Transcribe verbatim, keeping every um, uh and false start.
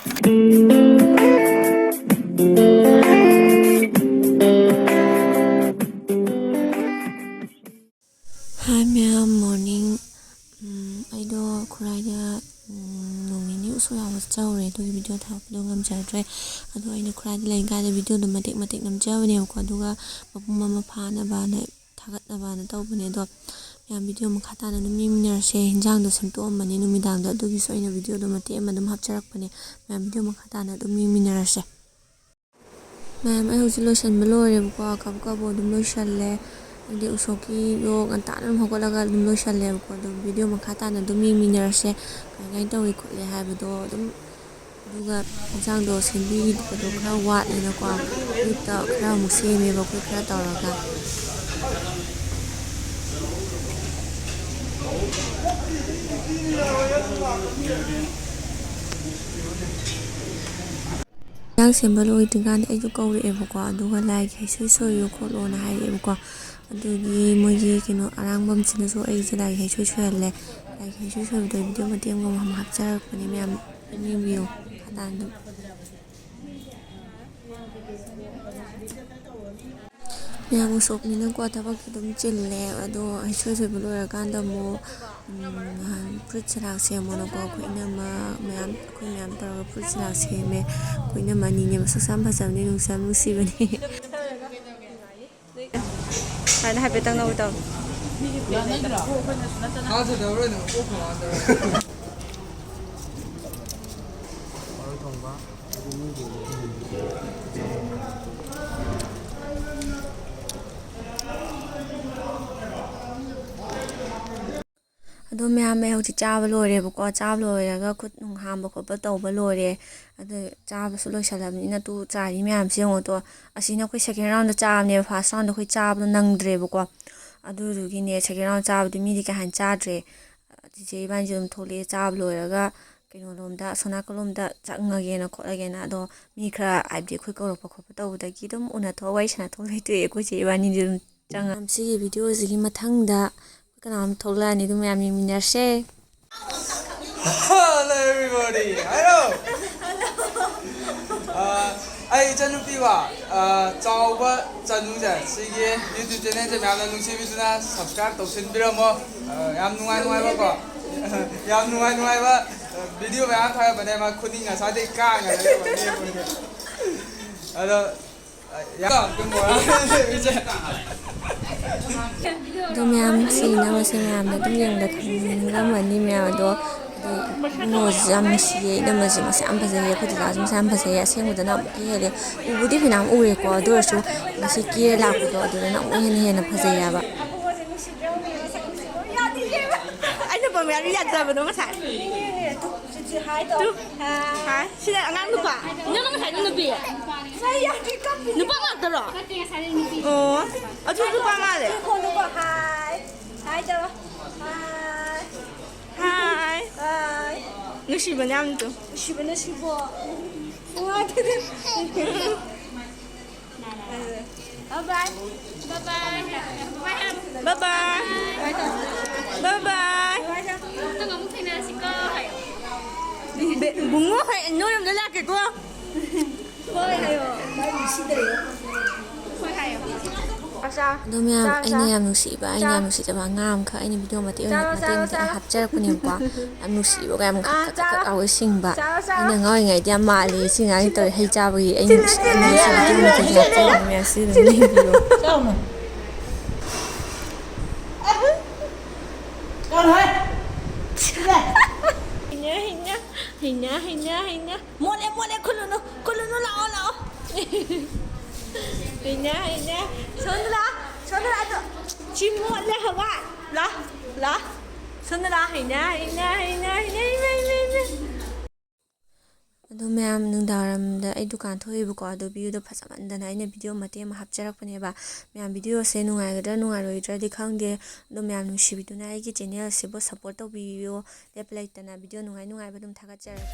Hi ꯃꯌꯥꯝ, morning꯫ ꯎꯝ, ꯑꯩꯗꯣ ꯈꯨꯔꯥꯏꯗ, ꯎꯝ, ꯅꯣꯡ ꯅꯤꯅꯤ ꯎꯁꯣꯞ ꯌꯥꯎꯕ ꯆꯠꯆꯧꯔꯦ, ꯑꯗꯨꯒꯤ video ꯊꯥꯒꯠꯄꯗꯣ ꯉꯝꯖꯗ꯭ꯔꯦ꯫ ꯑꯗꯣ ꯑꯩꯅ ꯈꯨꯔꯥꯏꯗ ꯂꯩꯔꯤꯀꯥꯟꯗ videoꯗꯣ ꯃꯇꯦꯛ ꯃꯇꯦꯛ ꯅꯝꯖꯕꯅꯦꯕꯀꯣ, ꯑꯗꯨꯒ ꯃꯄꯨꯡ ꯑꯃ ꯐꯥꯅꯕꯅ, ꯊꯥꯒꯠꯅꯕꯅ ꯇꯧꯕꯅꯦ꯫ ꯑꯗꯣ ꯃꯌꯥꯝ video ꯃꯈꯥ ꯇꯥꯅ ꯑꯗꯨꯝ ꯌꯦꯡꯃꯤꯟꯅꯔꯁꯦ꯫ ꯍꯤꯟꯖꯥꯡꯗꯣ ꯁꯦꯝꯇꯣꯛꯑꯝꯕꯅꯦ ꯅꯨꯃꯤꯗꯥꯡꯗ, ꯑꯗꯨꯒꯤꯁꯨ ꯑꯩꯅ videoꯗꯣ ꯃꯇꯦꯛ ꯑꯃ ꯑꯗꯨꯝ ꯍꯥꯞꯆꯔꯛꯄꯅꯦ꯫ ꯃꯌꯥꯝ video ꯃꯈꯥ ꯇꯥꯅ ꯑꯗꯨꯝ ꯌꯦꯡꯃꯤꯟꯅꯔꯁꯦ꯫ ꯃꯌꯥꯝ, ꯑꯩ ꯍꯧꯖꯤꯛ ꯂꯣꯏꯁꯟꯕ ꯂꯣꯏꯔꯦꯕꯀꯣ, ꯀꯕꯣ ꯀꯕꯣ ꯑꯗꯨꯝ ꯂꯣꯏꯁꯜꯂꯦ꯫ ꯍꯥꯏꯗꯤ ꯎꯁꯣꯞꯀꯤꯗꯣ ꯉꯟꯇꯥꯅ ꯑꯗꯨꯝ ꯍꯧꯒꯠꯂꯒ ꯑꯗꯨꯝ ꯂꯣꯏꯁꯜꯂꯦꯕꯀꯣ꯫ ꯑꯗꯨꯝ video ꯃꯈꯥ ꯇꯥꯅ ꯑꯗꯨꯝ ꯌꯦꯡꯃꯤꯟꯅꯔꯁꯦ, ꯀꯃꯥꯏ ꯀꯃꯥꯏꯅ ꯇꯧꯏ ꯈꯣꯠꯂꯤ ꯍꯥꯏꯕꯗꯣ ꯑꯗꯨꯝ꯫ ꯑꯗꯨꯒ ꯏꯟꯁꯥꯡꯗꯣ ꯁꯦꯝꯕꯤꯕꯗꯣ ꯈꯔ ꯋꯥꯠꯂꯦꯅꯀꯣ, ꯑꯌꯨꯛꯇ ꯈꯔ ꯑꯃꯨꯛ ꯁꯦꯝꯃꯦꯕ ꯑꯩꯈꯣꯏ ꯈꯔ ꯇꯧꯔꯒ꯫ ꯏꯟꯁꯥꯡ ꯁꯦꯝꯕ ꯂꯣꯏꯗ꯭ꯔꯤꯀꯥꯟꯗ ꯑꯩꯗꯣ ꯀꯧꯔꯛꯑꯦꯕꯀꯣ, ꯑꯗꯨꯒ ꯂꯥꯏꯒꯤ ꯍꯩꯁꯣꯏ ꯁꯣꯏꯌꯨ ꯈꯣꯠꯂꯣꯅ ꯍꯥꯏꯔꯛꯑꯦꯕꯀꯣ꯫ ꯑꯗꯨꯒꯤ ꯃꯣꯏꯒꯤ ꯀꯩꯅꯣ ꯑꯔꯥꯡꯕꯝꯁꯤꯅꯁꯨ ꯑꯩꯁꯦ ꯂꯥꯏꯒꯤ ꯍꯩꯁꯣꯏ ꯁꯣꯏꯍꯜꯂꯦ꯫ ꯂꯥꯏꯒꯤ ꯍꯩꯁꯣꯏ ꯁꯣꯏꯕꯗꯣ video ꯃꯇꯦꯛ ꯑꯃꯃꯝ ꯍꯥꯞꯆꯔꯛꯄꯅꯦ ꯃꯌꯥꯝ, ꯑꯗꯨꯝ ꯌꯦꯡꯕꯤꯌꯨ꯫ ꯈꯗꯥꯡꯗꯣ ꯃꯌꯥꯝ ꯎꯁꯣꯞꯅꯤꯅꯀꯣ ꯊꯕꯛꯁꯨ ꯑꯗꯨꯝ ꯆꯤꯜꯂꯦ꯫ ꯑꯗꯣ ꯍꯩꯁꯣꯏ ꯁꯣꯏꯕ ꯂꯣꯏꯔꯀꯥꯟꯗ ꯑꯃꯨꯛ, ꯎꯝ, ꯅꯍꯥꯟ fruit salad ꯁꯦꯝꯃꯣꯅꯀꯣ ꯑꯩꯈꯣꯏ ꯏꯅꯝꯃ ꯃꯌꯥꯝ, ꯑꯩꯈꯣꯏ ꯃꯌꯥꯝ ꯇꯧꯔꯒ fruit salad ꯁꯦꯝꯃꯦ꯫ ꯑꯩꯈꯣꯏ ꯏꯅꯝꯃ ꯑꯅꯤꯅꯦ, ꯃꯁꯛꯁꯨ ꯌꯥꯝ ꯐꯖꯕꯅꯦ, ꯅꯨꯡꯁꯨ ꯌꯥꯝ ꯅꯨꯡꯁꯤꯕꯅꯦ꯫ ꯁꯨꯃꯥꯏꯅ ꯍꯥꯏꯐꯦꯠꯇꯪ ꯅꯧ ꯇꯧ꯫ ꯊꯥꯖꯗꯕ꯭ꯔꯥ? ꯅꯪ ꯑꯣꯛ ꯃꯥꯟꯗꯕ꯭ꯔꯥ? ꯃꯔꯣꯏ ꯊꯣꯡꯕ꯫ ꯑꯗꯣ ꯃꯌꯥꯝ, ꯑꯩ ꯍꯧꯖꯤꯛ ꯆꯥꯕ ꯂꯣꯏꯔꯦꯕꯀꯣ꯫ ꯆꯥꯕ ꯂꯣꯏꯔꯒ ꯈꯨꯠ ꯅꯨꯡ ꯍꯥꯝꯕ ꯈꯣꯠꯄ ꯇꯧꯕ ꯂꯣꯏꯔꯦ꯫ ꯑꯗꯨ ꯆꯥꯕꯁꯨ ꯂꯣꯏꯁꯜꯂꯕꯅꯤꯅ ꯇꯨ ꯆꯥꯔꯤ ꯃꯌꯥꯝꯁꯦ ꯌꯦꯡꯉꯣ ꯇꯣ꯫ ꯑꯁꯤꯅ ꯑꯩꯈꯣꯏ second round ꯆꯥꯕꯅꯦꯕ, first round ꯑꯩꯈꯣꯏ ꯆꯥꯕꯗꯣ ꯅꯪꯗ꯭ꯔꯦꯕꯀꯔꯣ꯫ ꯑꯗꯨꯗꯨꯒꯤꯅꯦ second round ꯆꯥꯕꯗꯤ ꯃꯤꯗꯤ ꯀꯌꯥ ꯍꯦꯟꯅ ꯆꯥꯗ꯭ꯔꯦ꯫ ꯆꯤꯆꯦ ꯏꯕꯥꯅꯤꯁꯨ ꯑꯗꯨꯝ ꯊꯣꯛꯂꯛꯑꯦ ꯆꯥꯕ ꯂꯣꯏꯔꯒ ꯀꯩꯅꯣꯂꯣꯝꯗ, ꯑꯁꯣꯝ ꯅꯥꯀꯜꯂꯣꯝꯗ ꯆꯪꯉꯒꯦꯅ ꯈꯣꯠꯂꯒꯦꯅ꯫ ꯑꯗꯣ ꯃꯤ ꯈꯔ ꯍꯥꯏꯕꯗꯤ ꯑꯩꯈꯣꯏ ꯀꯧꯔꯛꯄ ꯈꯣꯠꯄ ꯇꯧꯕꯗꯒꯤ ꯑꯗꯨꯝ ꯎꯅ ꯊꯣꯛ ꯋꯥꯔꯤ ꯁꯥꯟꯅ ꯊꯣꯛ ꯂꯩꯊꯣꯛꯑꯦ ꯑꯩꯈꯣꯏ ꯆꯦ ꯏꯕꯥꯅꯤꯗꯤ ꯑꯗꯨꯝ ꯆꯪꯉ-, ꯁꯤꯒꯤ videoꯁꯤꯒꯤ ꯃꯊꯪꯗ ꯑꯩꯈꯣꯏ ꯀꯅꯥꯅꯣꯝ ꯊꯣꯛꯂꯛꯑꯅꯤ, ꯑꯗꯨ ꯃꯌꯥꯝ ꯌꯦꯡꯃꯤꯟꯅꯔꯁꯦ꯫ Hello everybody. ꯍꯥꯏꯔꯣ꯫ ꯑ, ꯑꯩ ꯏꯆꯟꯅꯨꯄꯤꯀꯣ, ꯑ, ꯆꯥꯎꯕ ꯆꯅꯨꯁꯦ, ꯁꯤꯒꯤ YouTube channelꯁꯦ ꯃꯌꯥꯝꯅ ꯅꯨꯡꯁꯤꯕꯤꯗꯨꯅ subscribe ꯇꯧꯁꯤꯟꯕꯤꯔꯝꯃꯣ꯫ ꯑ, ꯌꯥꯝ ꯅꯨꯡꯉꯥꯏ ꯅꯨꯡꯉꯥꯏꯕꯀꯣ, ꯌꯥꯝ ꯅꯨꯡꯉꯥꯏ ꯅꯨꯡꯉꯥꯏꯕ, ꯑ, video ꯃꯌꯥꯝ ꯊꯥꯒꯠꯄꯅꯦ꯫ ꯃꯥ ꯈꯨꯅꯤꯡ ꯉꯁꯥꯏꯗꯩ ꯀꯥꯡꯉ ꯂꯩꯔꯝꯕꯅꯦ ꯑꯩꯈꯣꯏꯁꯦ꯫ ꯑꯗꯣ, ꯑ, ꯌꯥꯝ ꯀꯩꯅꯣ ꯏꯆꯦ꯫ ꯑꯗꯣ ꯃꯌꯥꯝ ꯁꯤꯅꯕꯁꯦ ꯃꯌꯥꯝꯅ ꯑꯗꯨꯝ ꯌꯦꯡꯕꯗ ꯈꯪꯂꯝꯃꯅꯤ ꯃꯌꯥꯝ꯫ ꯑꯗꯣ ꯑꯗꯩ ꯏꯕꯨꯡꯉꯣꯁꯤꯁꯨ ꯌꯥꯝ ꯅꯨꯡꯁꯤꯌꯦ, ꯏꯅꯝꯃꯁꯨ ꯃꯁꯛ ꯌꯥꯝ ꯐꯖꯩꯌꯦ, ꯑꯩꯈꯣꯏ ꯗꯗꯥꯁꯨ ꯃꯁꯛ ꯌꯥꯝ ꯐꯖꯩꯌꯦ꯫ ꯑꯁꯦꯡꯕꯗꯅ ꯑꯃꯨꯛꯀ ꯍꯦꯜꯂꯦ꯫ ꯎꯕꯨꯗꯤ ꯐꯅꯌꯥꯝ ꯎꯔꯦꯀꯣ, ꯑꯗꯨ ꯑꯣꯏꯔꯁꯨ ꯉꯁꯤ ꯀꯦꯔ ꯂꯥꯛꯄꯗꯣ ꯑꯗꯨꯗꯅ ꯑꯃꯨꯛ ꯍꯦꯟꯅ ꯍꯦꯟꯅ ꯐꯖꯩꯌꯦꯕ꯫ ꯑꯩꯅ ꯄꯝ ꯌꯥꯔꯤ ꯌꯥꯗꯕꯗꯣ ꯉꯁꯥꯏ꯫ ꯇꯨ, ꯍꯥꯏ꯫ ꯁꯤꯗ ꯑꯉꯥꯡ ꯅꯨꯄꯥ꯫ ꯅꯪ ꯉꯁꯥꯏ ꯅꯨꯄꯤ? ꯅꯨꯄꯥ ꯉꯥꯛꯇꯔꯣ? ꯑꯣ, ꯑꯗꯨ ꯅꯨꯄꯥ ꯃꯥꯜꯂꯦ꯫ ꯍꯥꯏ ꯇꯧꯔꯣ꯫ ꯍꯥꯏ꯫ ꯍꯥꯏ꯫ ꯍꯥꯏ꯫ ꯅꯨꯡꯁꯤꯕꯅꯦ ꯌꯥꯝꯅ ꯇꯨ꯫ ꯅꯨꯡꯁꯤꯕꯅ ꯁꯤꯕꯣ꯫ ꯅꯨꯡꯉꯥꯏꯇꯦꯗ꯫ Bye bye. Bye bye. Bye bye. Bye bye. ꯃꯊꯪ ꯑꯃꯨꯛ ꯊꯦꯡꯅꯔꯁꯤꯀꯣ ꯍꯥꯏꯌꯣ꯫ ꯕꯦ-, ꯕꯨꯡꯉꯣ ꯍꯣꯏ ꯅꯣꯏꯔꯣꯝꯗ ꯂꯥꯛꯀꯦꯀꯣ꯫ ꯍꯣꯏ ꯍꯥꯏꯌꯣ꯫ ꯍꯣꯏ ꯍꯥꯏꯌꯣ꯫ ꯆꯥ, ꯆꯥ꯫ ꯑꯗꯣ ꯃꯌꯥꯝ, ꯆꯥ, ꯑꯩꯅ ꯆꯥ꯫ ꯌꯥꯝ ꯅꯨꯡꯁꯤꯕ, ꯑꯩꯅ ꯆꯥ꯫ ꯌꯥꯝ ꯅꯨꯡꯁꯤꯖꯕ ꯑꯉꯥꯡ ꯑꯃꯈꯛ ꯑꯩꯅ video ꯃꯇꯦꯛ, ꯆꯥꯔꯣ, ꯃꯇꯦꯛ, ꯆꯥꯔꯣ, ꯃꯇꯦꯛ ꯆꯥꯔꯣ꯫ ꯍꯥꯞꯆꯔꯛꯄꯅꯦꯕꯀꯣ꯫ ꯌꯥꯝ ꯅꯨꯡꯁꯤꯕꯒ ꯌꯥꯝ ꯑꯥ, ꯈꯛ ꯈꯛ ꯆꯥꯔꯣ꯫ ꯈꯛ ꯂꯥꯎꯒꯩ ꯁꯤꯡꯕ꯫ ꯆꯥꯔꯣ, ꯆꯥꯔꯣ꯫ ꯑꯩꯅ ꯑꯉꯥꯡ ꯑꯣꯏꯔꯤꯉꯩꯗ ꯌꯥꯝ ꯃꯥꯜꯂꯤ ꯁꯤ ꯑꯉꯥꯡꯁꯤ ꯇꯧꯔꯤ ꯍꯩ ꯆꯥꯕꯒꯤ꯫ ꯑꯩ ꯅꯨꯡꯁꯤ-, ꯅꯨꯡꯁꯤꯕ video ꯃꯇꯦꯛ ꯍꯥꯞꯆꯔꯛꯄꯅꯦ ꯃꯌꯥꯝ ꯁꯤꯗ ꯑꯗꯨꯝ ꯌꯦꯡꯕꯤꯌꯨ꯫ ꯆꯥꯎꯅ꯫ ꯆꯥꯎꯅ ꯍꯥꯏ꯫ ꯁꯤꯗ꯫ ꯍꯩꯅ, ꯍꯩꯅ, ꯍꯩꯅ, ꯍꯩꯅ, ꯍꯩꯅ꯫ ꯃꯣꯠꯂꯦ, ꯃꯣꯠꯂꯦ, ꯈꯨꯜꯂꯨꯅꯨ, ꯈꯨꯜꯂꯨꯅꯨ, ꯂꯥꯛꯑꯣ, ꯂꯥꯛꯑꯣ꯫ ꯍꯩꯅ, ꯍꯩꯅ꯫ ꯁꯣꯝꯗ ꯂꯥꯛꯑꯣ, ꯁꯣꯝꯗ ꯂꯥꯛꯑꯣ, ꯑꯗꯣ꯫ ꯁꯤ ꯃꯣꯠꯂꯦ ꯍꯥꯏꯕ꯫ ꯂꯥ, ꯂꯥ꯫ ꯁꯣꯝꯗ ꯂꯥꯛꯑꯣ, ꯍꯩꯅ, ꯍꯩꯅ, ꯍꯩꯅ, ꯍꯩꯅ, ꯍꯩꯅ, ꯍꯩꯅ, ꯍꯩꯅ꯫ ꯑꯗꯣ ꯃꯌꯥꯝ, ꯅꯨꯡꯗꯥꯡꯋꯥꯏꯔꯝꯗ ꯑꯩ ꯗꯨꯀꯥꯟ ꯊꯣꯛꯑꯦꯕꯀꯣ, ꯑꯗꯣ viewꯗꯣ ꯐꯖꯃꯟꯗꯅ ꯑꯩꯅ video ꯃꯇꯦꯛ ꯑꯃ ꯍꯥꯞꯆꯔꯛꯄꯅꯦꯕ꯫ ꯃꯌꯥꯝ, videoꯁꯦ ꯅꯨꯡꯉꯥꯏꯒꯗ꯭ꯔꯥ ꯅꯨꯡꯉꯥꯏꯔꯣꯏꯗ꯭ꯔꯗꯤ ꯈꯪꯗꯦ, ꯑꯗꯣ ꯃꯌꯥꯝ ꯅꯨꯡꯁꯤꯕꯤꯗꯨꯅ ꯑꯩꯒꯤ channel ꯑꯁꯤꯕꯨ support ꯇꯧꯕꯤꯌꯣ꯫ ꯂꯦꯞꯄ ꯂꯩꯇꯅ video ꯅꯨꯡꯉꯥꯏ ꯅꯨꯡꯉꯥꯏꯕ ꯑꯗꯨꯝ ꯊꯥꯒꯠꯆꯔꯛꯀꯦ꯫